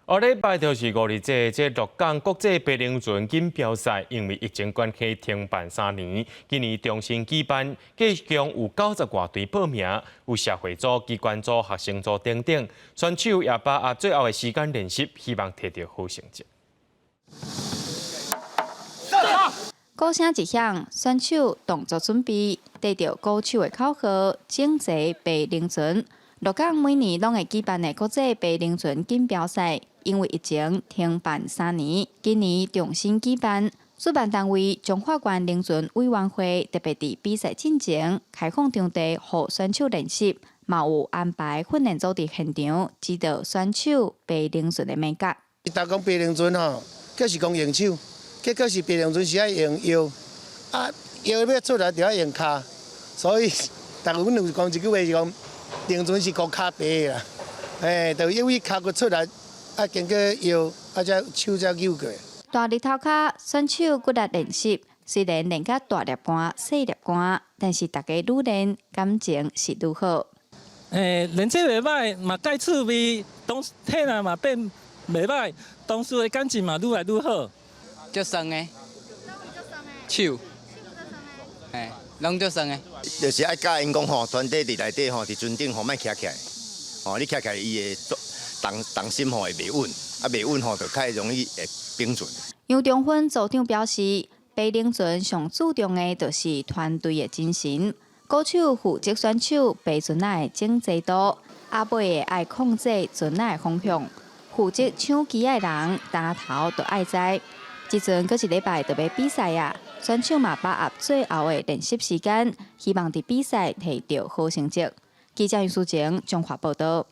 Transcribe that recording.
後禮拜就是五日節，這鹿港國際白龍船錦標賽，因為疫情關係停辦3年，今年重新舉辦，計共有90外隊報名，有社會組、機關組、學生組等等，選手也把握最後的時間練習，希望摕著好成績。鼓聲一響，選手動作準備，缀著鼓手的口號，整齊爬龍船。鹿港每年攏會舉辦的國際爬龍船錦標賽，因為疫情停辦3年，今年重新舉辦。主辦單位彰化縣龍船委員會特別佇比賽進前開放場地，予選手練習，嘛有安排訓練組佇現場指導選手爬龍船的眉角。逐講爬龍船吼，就是講用手，結果是爬龍船是愛用腰，啊腰欲出來就愛用跤，所以逐阮有講一句話是講，龍船是靠跤爬的啦，欸，就因為跤骨出來，啊經過腰，啊才手才扭過。大日頭跤，選手骨力練習，雖然練甲大粒汗、細粒汗，但是逐家愈練感情是愈好。欸，練這袂䆀，嘛蓋趣味，當體力嘛變袂䆀，同事的感情嘛愈來愈好。足酸的，手，欸，攏足酸的。就是愛教𪜶講吼，團體佇內底吼，佇船頂吼，莫徛起來，吼，你徛起來，伊會重重心吼會袂穩，啊袂穩吼，就較容易會崩船。楊中芬組長表示，爬龍船上注重的就是團隊的精神。鼓手負責選手爬船仔的整齊度，阿尾的愛控制船仔的方向，負責搶旗仔的人擔頭就愛知。這陣閣一禮拜就欲比賽啊，選手嘛把握最後的練習時間，希望佇比賽摕著好成績。記者楊淑晴，彰化報導。